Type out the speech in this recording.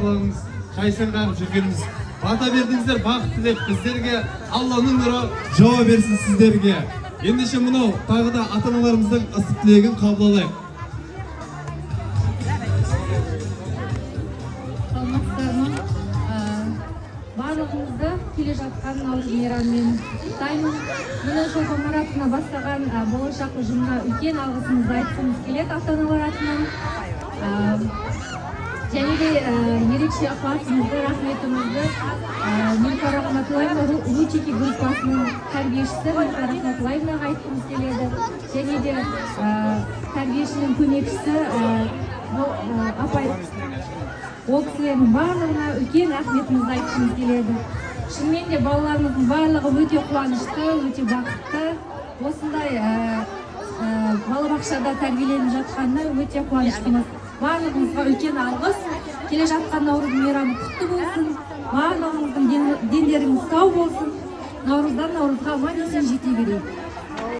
Жайсаң қағып жүргеніміз. Бата бердіңіздер, бақыт тілеп біздерге, Алланың нұры жауа берсін сіздерге. Ендеше, мынау тағы да ата аналарымыздың ыстық тілегін қабыл алайық. Саламатсыздар ма? Барлығыңызды келе жатқан Наурыз мейрамымен құттықтаймын. Міне, Шолпан Маратовна бастаған Болашақ ұжымына үлкен алғысымызды айтқымыз келеді ата аналар атынан. Және де ерекше ықыласымызды, рахметімізді Нилуфар Рахматуллаевна, Лучики группасының тәрбиешісі Нилуфар Рахматуллаевнаға айтқымыз келеді. Және де тәрбиешінің көмекшісі апай, ол кісілердің барлығына үлкен рахметімізді айтқымыз келеді. Шынымен де, балаларымыздың барлығы өте қуанышты, өте бақытты. Осындай балабақшада тәрбиеленіп жатқанына өте қуаныштымыз. Барлығыңызға үлкен алғыс. Келе жатқан Наурыз мейрамы құтты болсын, барлығыңыздың дендеріңіз сау болсын, наурыздан наурызға аман есен жете берейік.